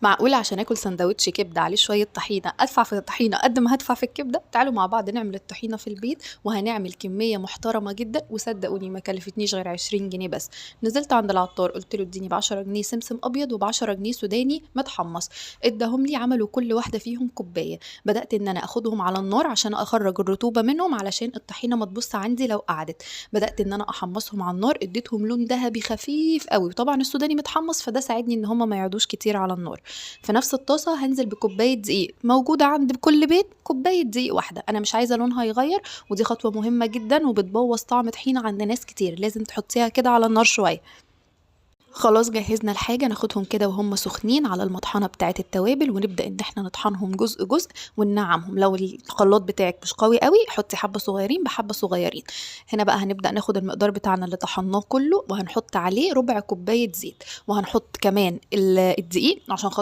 معقولة عشان آكل ساندوتش كبدة عليه شوية طحينة أدفع في الطحينة قد ما هادفع في الكبدة؟ تعالوا مع بعض نعمل الطحينة في البيت، وهنعمل كمية محترمة جدًا، وصدقوني ما كلفتنيش غير 20 جنيه بس. نزلت عند العطار قلت له اديني ب10 جنيه سمسم أبيض وب10 جنيه سوداني متحمص، اداهم لي، عملوا كل واحدة فيهم كوباية. بدأت إن أنا آخدهم على النار عشان أخرج الرطوبة منهم علشان الطحينة ما تبوظ عندي لو قعدت. بدأت إن أنا أحمصهم على النار، اديتهم لون ذهبي خفيف أوي، وطبعًا السوداني متحمص فده ساعدني إن هم ما يقعدوش كتير على النار. في نفس الطاسة هنزل بكوباية دقيق موجودة عند كل بيت، كوباية دقيق واحدة، أنا مش عايزة لونها يغير، ودي خطوة مهمة جدا وبتبوظ طعم طحينة عند ناس كتير، لازم تحطيها كده على النار شوية. خلاص جهزنا الحاجة، ناخدهم كده وهم سخنين على المطحنة بتاعة التوابل، ونبدأ إن احنا نطحنهم جزء جزء وننعمهم. لو الخلاط بتاعك مش قوي قوي حطي حبة صغيرين بحبة صغيرين. هنا بقى هنبدأ ناخد المقدار بتاعنا اللي طحناه كله، وهنحط عليه ربع كوباية زيت، وهنحط كمان الدقيق عشان خاطر